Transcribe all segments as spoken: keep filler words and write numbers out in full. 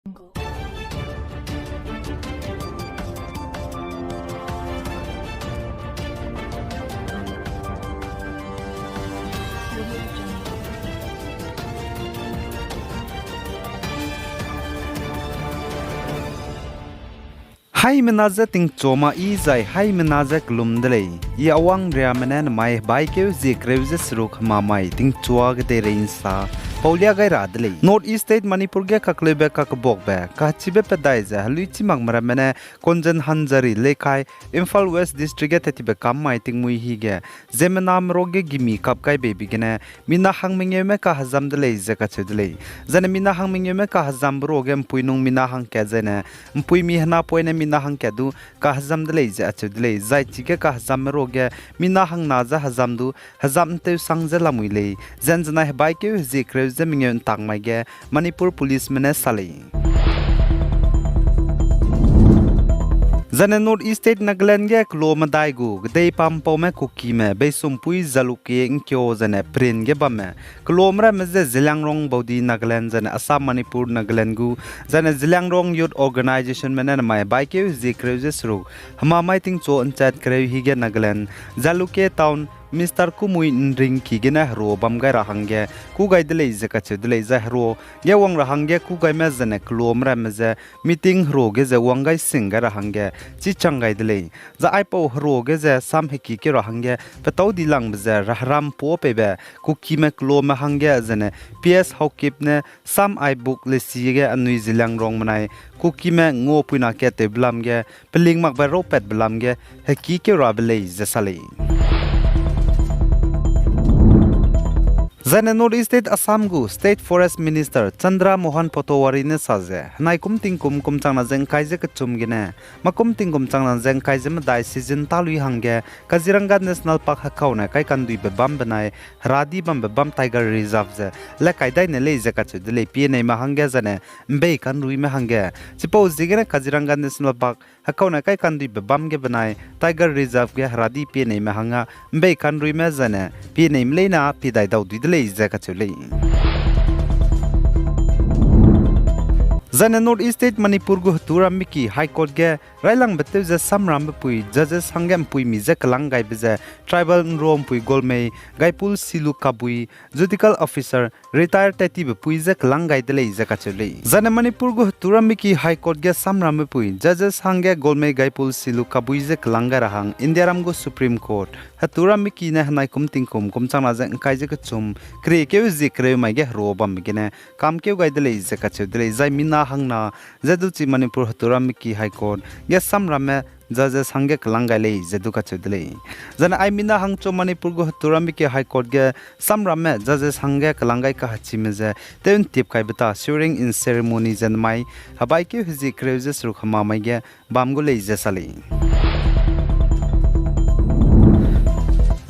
Haimena je tingchuame I zai haimena je kelum de lei. I Awang Riame ne namai hebaikeu hezie kereu ze seruk hemamai tingchua kedeirei ’nsa paulia gai ra de lei. North East State Manipur ge kakleube kakebakbe kachibe pedai ze heluichimakme ramme ne Konjan Hanjari Leikai, Imphal West District ge tetibe kam mai tingmuî hige ziemmena merok ge gimi kap kai beibe gene mina hang mengeume kahezam de lei ze kacheu de lei. Zaine mina hang mengeume kahezambe ruage ’mpuinung mina hangkat zaine ’mpuimi henapoine mina hangkat du kahezam de lei ze acheu de lei. Zai chige kahezamme ruage mina hangna je hezam du hezam ’nteusang ze lamui lei ze ’nzenai hebaikeu hezie kereu ze mengeu ’ntak mai ge Manipur Policeme ne sa lei. Zaine North East State Nagaland ge kelo medai gu kedei pampaume Kukime Beisumpuî Jalukie ’Ngkio zaine Prin ge bamme kelome ramme je Zeliangrong baudi Nagaland zaine Assam Manipur Nagaland gu zaine Zeliangrong Youth Organizationme ne namai hebaikeu hezie kereu ze seruk hemamai tingchu ’nchat kereu hige Nagaland Jalukie Town Mister Kumui ’Nringki gene herua bam gai ra hangge kû gai de lei ze kacheu de lei. Zai herua ge wang ra hangge kû gaime zaine kelome ramme ze meeting herua ge ze wang gai sing gai ra hangge chichang gai de lei. Zai aipau herua ge ze sam hekikeu ra hangge petâu dilangbe ze raheram puâ peibe Kukime kelome hangge zaine P S Haokip ne sam ai buk lesi ge anui Zeliangrong menai Kukime nguapuina kat tewbe lam ge peling makbe raupatbe lam ge hekikeu rabe lei ze sa lei. Zaine North East State Assam gu State Forest Minister Chandra Mohan Patowary ne sa ze, henai kum tingkum kum changna ze ’ngkai ze kechum gene makum tingkum changna ze ’ngkai ze medai season tâlui hangge Kaziranga National Park hekaune kaikanduibe bam benai heradi bambe bam Tiger Reserve ze le kai dai ne lei ze kacheu de lei. Pieneime hangge zaine ’mbei kanruime hangge. Chipau ziegene Kaziranga National Park hekaune kaikanduibe bam ge benai Tiger Reserve ge heradi pieneime hangge ’mbei kanruime zaine pieneime leine pie dai dau dui de lei ze kacheu lei. Zaine North East State Manipur gu hetu ramme ki High Court ge railangbe tew ze samrambe pui judges hangge ’mpuimi je kelang gaibe ze tribal ’nruampui Golmei Gaipul Silu Kabui, Judicial Officer, retire tat tibe pui je kelang gai de lei ze kacheu lei. Zaine Manipur gu hetu ramme ki High Court ge samrambe pui judges hangge Golmei Gaipul Silu Kabui je kelang gai ra hang Indiaram gu Supreme Court hetu ramme ki ne henai kum tingkum kum changna ze ’ngkai ze kechum keriekeu zie kereu mai ge herua bambe gene kamkeu gai de lei ze kacheu de lei. Zai mina hangna ze du chi Manipur hetu ramme ki High Court ge samramme judges hangge kelang gai lei ze du kacheu de lei. Zaine ai mina hangchu Manipur gu hetu ramme ki High Court ge samramme judges hangge kelang gai kahechime ze tew ’ntip kaibe ta swearing in ceremony ze namai hebaikeu hezie kereu ze seruk hemamai ge bam gu lei ze sa lei.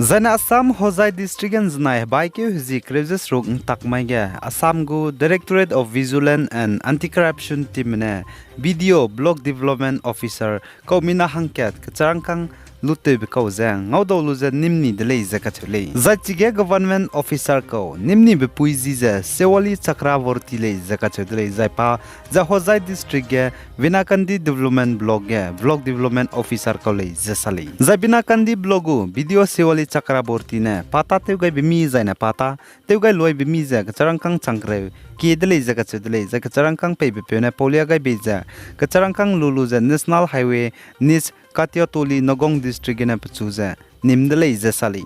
Zaine Assam Hojai District ge ’nzenai hebaikeu hezie kereu ze seruk ’ntak mai ge Assam gu Directorate of Vigilance and Anti-Corruption team ne B D O, Block Development Officer, kau mina hangkat kecharangkâng lutewbe kau ze ngaudau lu ze nîm ni de lei ze kacheu lei. Zai chige government officer kau nîm nibe pui ji ze Sewali Chakraborty lei ze kacheu de lei. Zai pa ze Hojai District ge Vinakandi Development Block ge Block Development Officer kau lei ze sa lei. Zai Vinakandi Block gu B D O Sewali Chakraborty ne pa tâ tewgaibe mi zaine pa tâ tewgai luibe mi ze kecharangkâng chang kereu kie de lei ze kacheu de lei. Zai kecharangkâng peibe peu ne paulia gai bei ze kecharangkâng lu lu ze National Highway Niche Katiatoli Nagaon District gene pechu ze nîm de lei ze sa lei.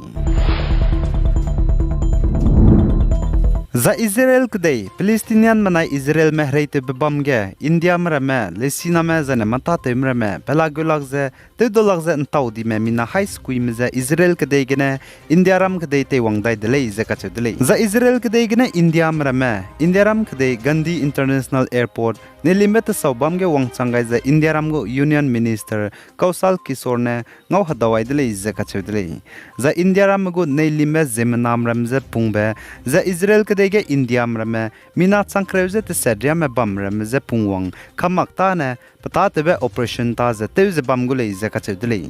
Zai Israel kedei Palestinian menai Israelme hereitewbe bam ge Indiame ramme, leisiname zaine matâtewme ramme pelak geulak ze tewdalak ze ’ntau dime mina hai sekuime ze Israel kedei gene Indiaram kedei teiwang dai de lei ze kacheu de lei. Zai Israel kedei gene Indiame ramme Indiaram kedei Gandhi International Airport neilimbe tesau bam ge wangchang gai ze Indiaram gu Union Minister Kaushal Kishore ne ngau hedau ai de lei ze kacheu de lei. Zai Indiaramme gu neilimbe ziemmename ram ze pungbe ze Israel kedei ge Indiame ramme mina chang kereu ze teset riame bam ramme je pungwang kamak tâne petâtewbe operation ta ze tew ze bam gu lei ze kacheu de lei.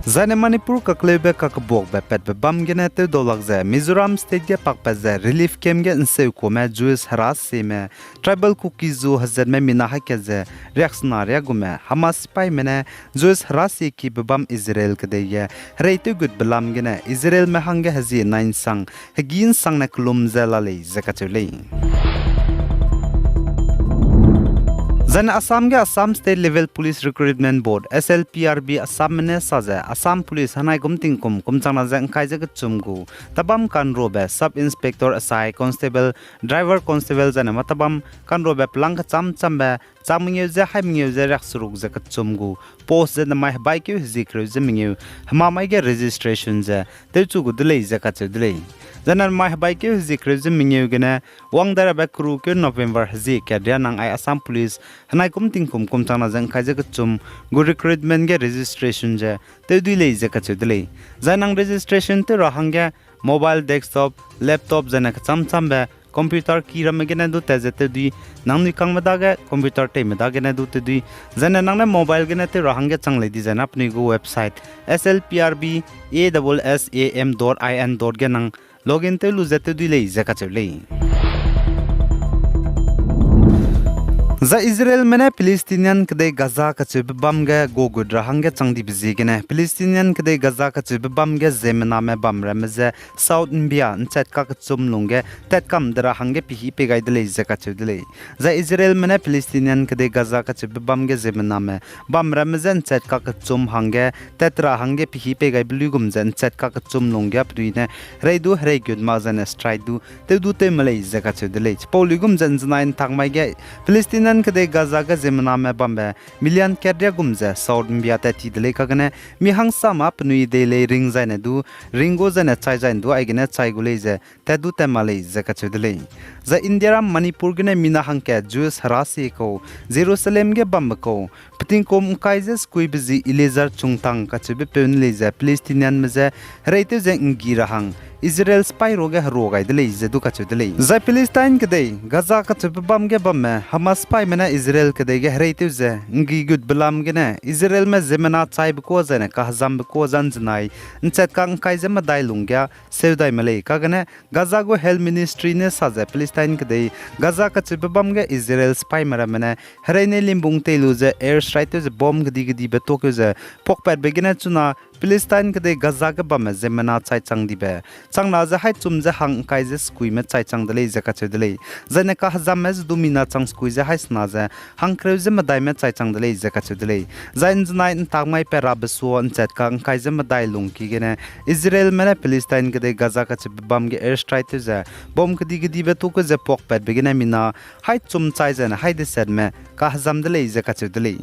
Zaine Manipur kakleube kakebuakbe patbe bam gene tewdaulak ze Mizoram State ge pakpat ze relief camp ge ’nseukuame Jews herasime, tribal Kuki-Zo hezatme mina hakat ze riaksena riagume Hamas sipaime ne Jews herasikibe bam Israel kedei ge hereitewgutbe lam gene Israelme hangge hezie nai ’nsang, hegî ’nsangne kelum ze la lei ze kacheu lei. Zaine Assam ge Assam State Level Police Recruitment Board, S L P R B Assamme ne sa ze Assam Police henai kum tingkum kum changna ze ’ngkai ze kechum gu tabam kanrobe Sub Inspector asai Constable, Driver Constable zaine ma tabam kanrobe pelang kechâmchâmbe chang mengeu ze haî mengeu ze riakseruk ze kechum gu post ze nemai hebaikeu hezie kereu ze mengeu hemamai ge registration ze tewchu gu de lei ze kacheu de lei. Zaine nemai hebaikeu hezie kereu ze mengeu gene wang dai rabe kerukeu November hezie kat ria nang ai Assam Police henai kum tingkum kum changna ze ’ngkai ze kechum gu recruitment ge registration ze tewdui lei ze kacheu de lei. Zai nang registration tew ra hangge mobile, desktop, laptop zaine kechâmchâmbe computer ki ramme gene du tat ze tewdui, nangnui kangme dage computer teime dagene du tewdui, zaine nang ne mobile gene tew ra hangge chang lei di zaine penui gu website S L P R B A S S A M dot I N dot ge nang login tew lu ze tewdui lei ze kacheu lei. Zai Israelme ne Palestinian kedei Gaza kacheube bam ge gogut ra hangge chang dibe ziegene Palestinian kedei Gaza kacheube bam ge ziemmename bamramme je Saud ’mbia ’nchat kakechum lungge tatkam de ra hangge pehî pei gai de lei ze kacheu de lei. Zai Israelme ne Palestinian kedei Gaza kacheube bam ge ziemmename bamramme je ’nchat kakechum hangge tat ra hangge pehî pei gaibe luigum ze ’nchat kakechum lungge penui ne herei du herei gut mak zaine strike du tew du tew me lei ze kacheu de lei. Chipau luigum ze ’nzenai ’ntak mai ge Palestinian kedei Gaza ge ziemmename bambe million kat riagum ze Saud ’mbia tat ti de lei kagene mi hangsame penui dei lei ring zaine du, ring gu zaine chai zaine du aigene chai gu lei ze tat du tat ma lei ze kacheu de lei. Zai Indiaram Manipur gene mina hangkat Jews herasi kau, Jerusalem ge bambe kau, petingkum ’ngkai ze sekuibe zi Eliezer Chungtang kacheube peu ne lei ze Palestinianme je hereitew ze ’nggi ra hang Israel sipai ruage herua gai de lei ze du kacheu de lei. Zai Palestine kedei Gaza kacheube bam ge bamme Hamas sipaime ne Israel kedei ge hereitew ze ’nggi gutbe lam gene Israelme ziemmena chaibe kuâ zaine kahezambe kuâ za ’nzenai ’nchat kak ’ngkai ze medai lungge seudai me lei kagene Gaza gu Health Ministry ne sa ze Palestine kedei Gaza kacheube bam ge Israel sipaime ramme ne hereine limbung tei lu ze air strike tew ze bomb kedi-kedibe tuâkeu ze puakpatbe gene chuna Palestine kedei Gaza ge bamme ziemmena chai chang dibe changna ze haî chum ze hang ’ngkai ze sekuime chai chang de lei ze kacheu de lei. Zaine kahezamme ze du mina chang sekui ze haî sena ze hangkereu ze medaime chai chang de lei ze kacheu de lei. Zai ’nzenai ’ntak mai pat rabe sua ’nchat kak ’ngkai ze medai lungki gene Israelme ne Palestine kedei Gaza kacheube bam ge air strike tew ze bomb kedi-kedibe tuâkeu ze puakpatbe gene mina haî chum chai zaine haî desetme kahezam de lei ze kacheu de lei.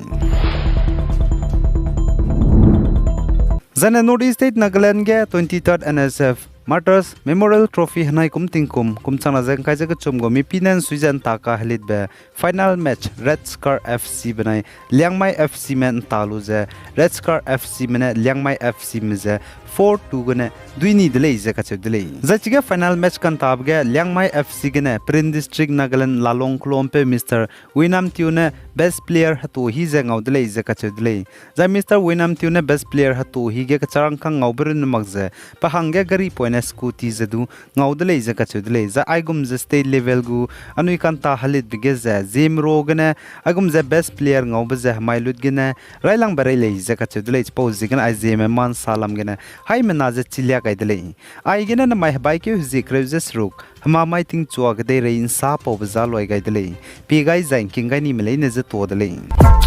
Zaine North East State Nagaland ge twenty-third N S F Martyrs Memorial Trophy henai kum tingkum kum changna ze ’ngkai ze kechum gu mipine ’nsui ze ’nta kahelitbe final match Red Scar F C benai Liangmai F C me ’nta lu ze Red Scar F C me ne Liangmai F C me ze four two gene duini de lei ze kacheu de lei. Zai chige final match ka'ntabe ge Liangmai F C gene Peren District Nagaland lalong kelompeu Mister Winamtiu ne best player hetu hi ze ngau de lei ze kacheu de lei. Zai Mister Winamtiu ne best player hetu hi ge kecharangkang ngaube runne mak ze pe hangge gari poine scooty ze du ngau de lei ze kacheu de lei. Zai aigum ze state level gu anui ka'nta helitbe ge ze Zeme ro gene aigum ze best player ngaube ze hemai lut gene railangbe rei lei ze kacheu de lei. Chipau ziegene ai Zeme ma ’nsa lam gene haimena ze chilia gai de lei. Aigene nemai hebaikeu hezie kereu ze seruk hemamai tingchua kedeirei ’nsa paube za luai gai de lei. Pie gai zai ’ngking gai nime leine ze tuâ de lei.